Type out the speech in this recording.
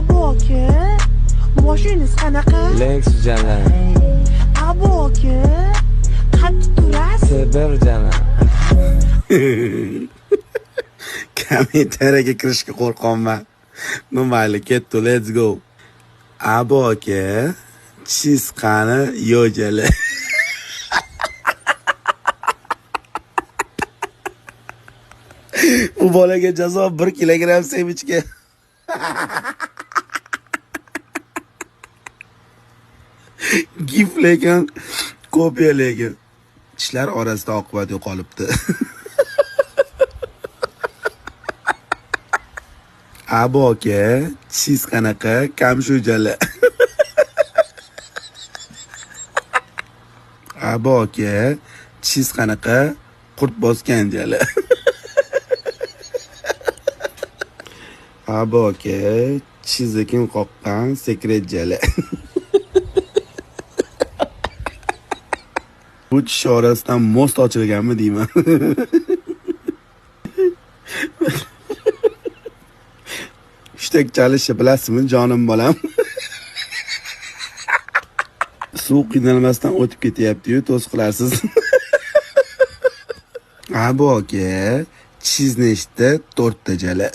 Abu aka, mashinangiz qanaqa? Lexus jala. Abu aka, qattiq turasiz? T1 jala. Kommentariyaga kirishga qo'rqyapman. Ну mayli, ketdi, let's go. Abu aka, tishingiz qani? Yo'q jala. Bu bolaga jazo 1 kilogramm semichka. Gif lekin, kopiya lekin. Tishlar orasida oqibat yo'qolibdi. Abu aka, tishingiz qanaqa? Kamshu jala. Abu aka, tishingiz qanaqa? Qurt bosgan jala. Abu aka, tishingizni kim qoqqan? Sekret jala. Bu tish orasidan most ochilganmi deyman. Hushtak chalishni bilasizmi, jonim bolam? Suv qiynalmasdan o'tib ketyapti-yu, to'siqlarsiz. Abu aka, tishingiz nechta? 4 ta jala.